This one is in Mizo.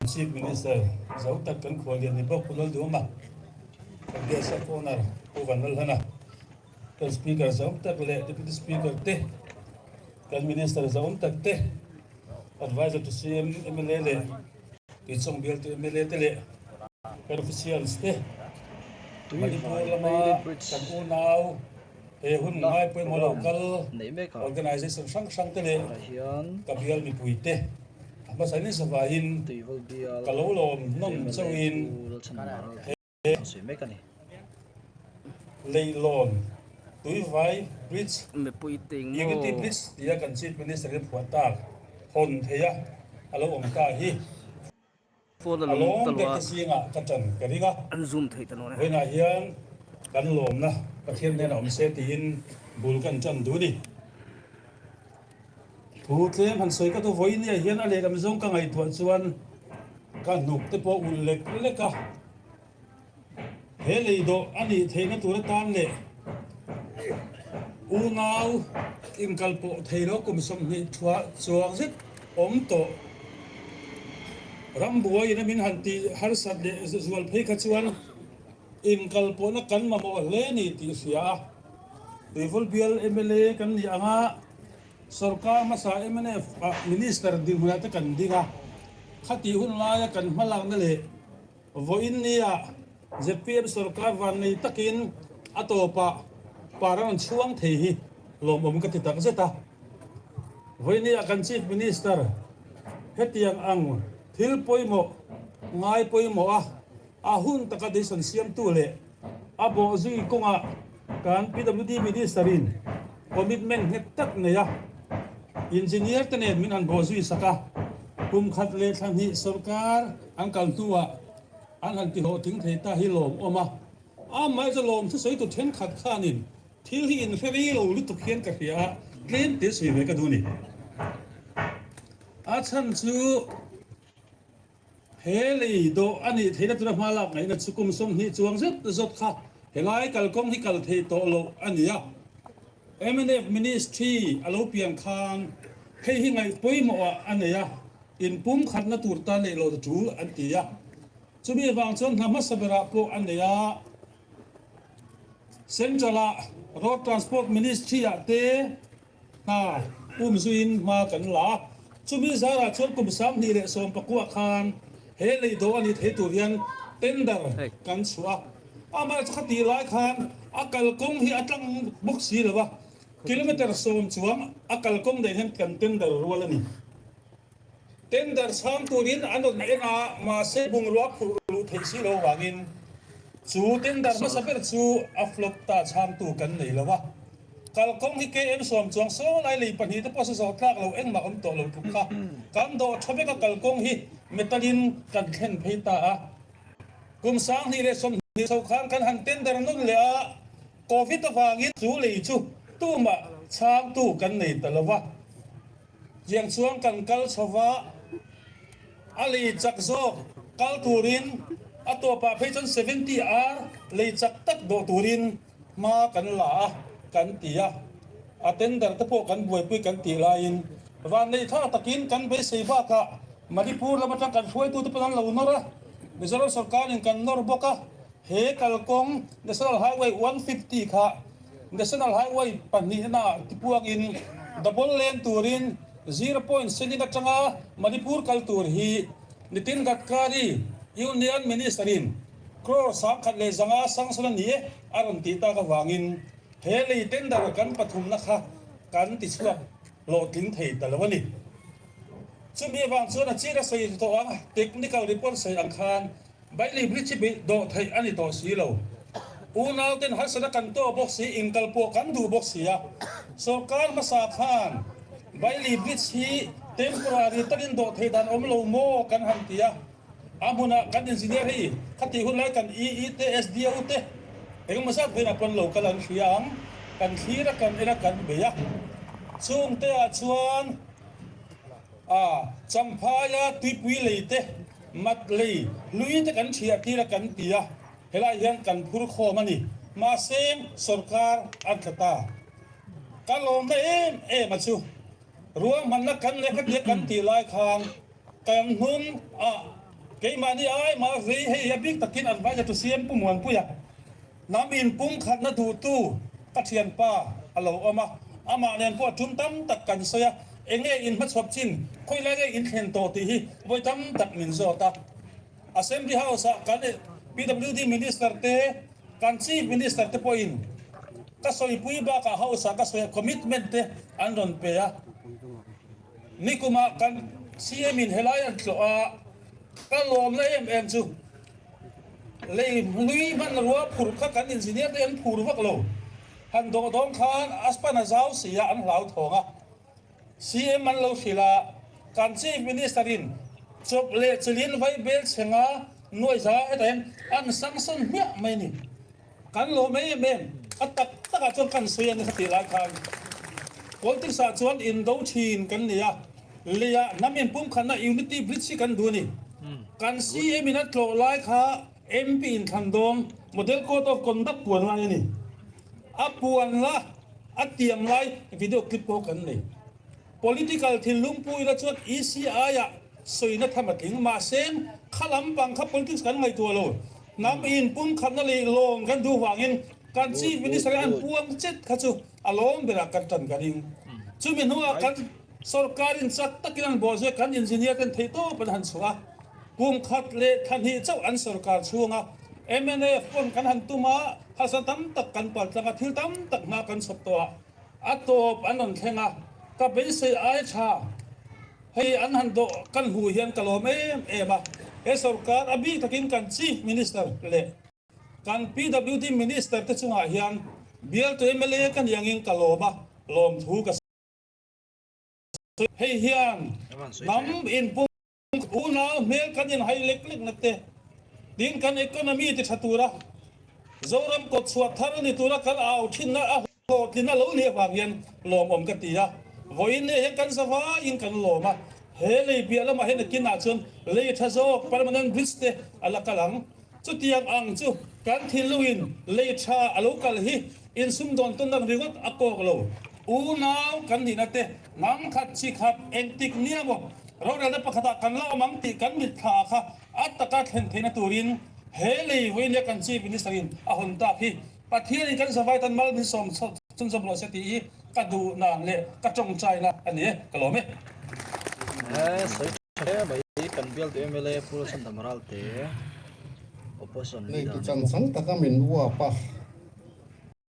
Chief Minister zo tak kan khuallian ni bawk Pu Lalduama, kan BSF owner Pu Vanlalhlana, kan Speaker zau tak leh Deputy Speaker te, kan Minister zau tak te, Advisor to CM, mla leh Tuichawng bialtu mla te leh kan officials te, Manipur lama kan unau he hun ngai pawimawh lo kal organisation hrang hrang te leh ka bial mipui te a hmasa ni zavaiin ka lo lawm hnawm chauhin he leihlawn Tuivai Bridge, Unity Bridge tia kan Chief Minister in phuah tak hawn theia a lo awm ta hi. A lawm ber te zingah ka ṭan ka ring a, vawiinah hian kan lawmna Pathian hnenah awm se tiin bul kan ṭan duh a ni. Thu tlem han sawi ka duh vawiiniah hian a lehlam zawng ka ngaihtuah chuan ka hnuk te pawh ulh lek lek a. He lei dawh a nih theihna tur atan leh unau inkalpawh thei lo kum 20 thuah chuang zet awm tawh rambuaiin a min han tih harsat leh zual phei kha chuan inkalpawhna kan mamawh hle ni tih hria a. Tuivul bial mla kan nih anga sorkar hmasa mnf ah minister dinhmunah te kan ding a, khatih hun laia kan hmalakna leh Vawiin nia zpm sorkar vannei takin a tawpah par a rawn chhuang thei hi lawmawm ka ti tak zet a. Vawiin nia kan Chief Minister hetiang ang thil pawimawh ngai pawimawh a a hun taka decision siamtu leh a bawhzui kawngah kan PWD Minister in commitment nghet tak nei a, Engineer te nen min han bawhzui sak a, kum khat leh thla hnih sorkar an kal hnuah an han tihlawhtling thei ta hi lawmawm a, amaherawhchu lawm thusawi tu thenkhat khanin thil hi inhre rei lo lutuk hian ka hria a, tlem te sawi ve ka duh a ni. A chhan chu. He lei dawh a nih theihna tura hma lak ngaihna chu kum 20 chuang zet zawt kha helai kalkawng hi kal thei tawh loh a ni a. Mnf Ministry a lo pian khan hei hi ngaih pawimawhah a nei a, inpumkhatna tur tan neih loh tul an ti a. Chumi avang chuan hna hmasa berah pawh a nei a. Central-ah Road Transport Ministry-ah te, Hna um zuiin hma kan la a, chumi zarah chuan kum 2019 khan he lei dawh a nih thei tur hian tender kan chhuah a. Amaherawhchu kha tih lai khan a kalkawng hi a tlang bawk si lo a, kilometre 10 chuang a kalkawng daih hian kan tender rual a ni. Tender chhang turin an rawn en a, mahse bungrua phurh luh theih si lo vangin chu tender hmasa ber chu a flop ta chhangtu kan nei lo a. Kalkawng hi KM 10 chuang saw lai lei pahnih te pawh sa zawh tlak lo engmah awm tawh lo tluk kha kan dawh tha vek a kalkawng hi metal in kan thlen phei ta a. Kum 2020 chho khan kan han tender nawn leh a, Covid avangin chu lei chu tumah chhangtu kan nei ta lo va. Tiang chuan kan kal chho va, a lei chak zawk kal turin a tawpah phei chuan 70 ar lei chak tak dawh turin hma kan la a kan ti a, a tender te pawh kan buaipui kan tih laiin vanneih thlak takin kan beisei bakah Manipur lam atang kan hruaitute pawn an lo nawr a, Mizoram sorkarin kan nawr bawk a, he kalkawng National Highway 150 kha National Highway pahnihna tipuangin double lane turin Zero Point Seling atanga Manipur kal tur hi Nitin Gadkari, Union Minister-in crore 105 sanction a ni e a rawn tih tak avangin he lei tender kan pathumna kha kan tichhuak hlawhtling thei ta lo a ni. Chumi avang chuan a chira sawi tawh ang technical report sawi ang khan Bailey Bridge hi beih dawh theih a ni tawh si lo. Unau ten harsatna kan tawh bawk si, inkal pawh kan duh bawk si a. Sorkar hmasa khan Bailey Bridge hi temporary takin dawh theih dan awm lo maw kan han ti a. A hmunah kan engineer hei khatih hun lai kan EE te, SDO te engemaw zat velah pawn lo kal an hria ang. Kan thlir a, kan en a, kan bei a. Chungte ah chuan a Champhaia tuipui lei te, Mat lei hlui te kan thiah tir a kan ti a, helai hian kan phur khawm a ni. Mahse sorkar an tla ta. Ka lawmna em em a chu. Ruahmanna kan leh khatia kan tih lai khan kan hnung ah. Keimahni ai mah vei hei a bik takin adviser to CM Pu Muanpuia hnam inpumkhatna duhtu ka thianpa a lo awm a, amah nen pawh tum tam tak kan sawi a, enge in hmachhawp chin, khawilai nge in thlen tawh tih hi vawi tam tak min zawt a. Assembly House ah kan PWD Minister te, kan Chief Minister te pawhin ka sawipui bakah House ah ka sawi a, commitment te an rawn pe a. Nikumah kan CM in helai an tlawh a, ka lawmna em em chu lei hlui hmanrua phurh kha kan engineer te an phur vak lo. Han dawh dawn khan a span a zau si a, an hlauthawng a. CM an lo hrilh a, kan Chief Minister in chawp leh chilin vai bel chhenga nuaiza hetah hian an sanction hmiah mai a ni. Kan lawm em em, a tak takah chuan kan sawi a ni kha tih lai khan politics ah chuan indo thin kan ni a, leiah hnam inpumkhatna unity bridge hi kan duh a ni. Kan CM in a tlawh lai kha MP inthlan dawn model code of conduct puan lai a ni. A puan la a tiam lai video clip pawh kan nei. Political thinlung pu ila chuan ECI ah sawina tham a tling. Mahse, kha lampang kha politics kan ngaihtuah lo. Hnam in pumkhatna leh lawm kan duh vangin kan Chief Minister hi an puang chet kha chu a lawm berah kan tan ka ring. Chumi hnuah kan sorkar in chak takin an bawhzui a, kan engineer ten theihtawp an han chhuah a. Kum khat leh thla hnih chauh an sorkar chhung a, mnf pawn kan han tum a, harsatna tam tak kan paltlang a, thil tam tak hma kan chhawp tawh a. A tawp an rawn thleng a, ka beisei ai tha. Hei an han dawh kan hmuh hian ka lawm em em a, he sorkar a bik takin kan Chief Minister leh kan PWD Minister te chungah hian bialtu mla ka ni angin ka lawm a, lawmthu ka sawi. Hei hian hnam inpum Unau hmel kan inhai lek lek na te, tin kan economy ti tha tura Zoram kawt chhuah thar ni tura kan au thinna a hlawhtlin a lo nih avang hian lawmawm ka ti a. Vawiin nei hian kan zavaiin kan lawm a, he lei piah lamah hian nakinah chuan lei tha zawk permanent bridge te a la kal ang. Chutiang ang chu kan thinlungin lei tha a lo kal hi insumdawn tawn ang ringawt a kawk lo. Unau kan nihna te hnam khat chi khat engtik nia maw rorelna pakhatah kan la awm ang tih kan mitthla kha a taka thlen theihna turin he lei vawinia kan Chief Minister in a hawn tak hi Pathianin kan zavai tan mal min sawm chhunzawm rawh se tih hi ka duh nan leh ka tawngtaina a ni e, ka lawm e. Sawi tha hle mai, kan bialtu mla Pu Lalchhandam Ralte opposition Lei leader tu ni chan bawk. chang taka min uap a.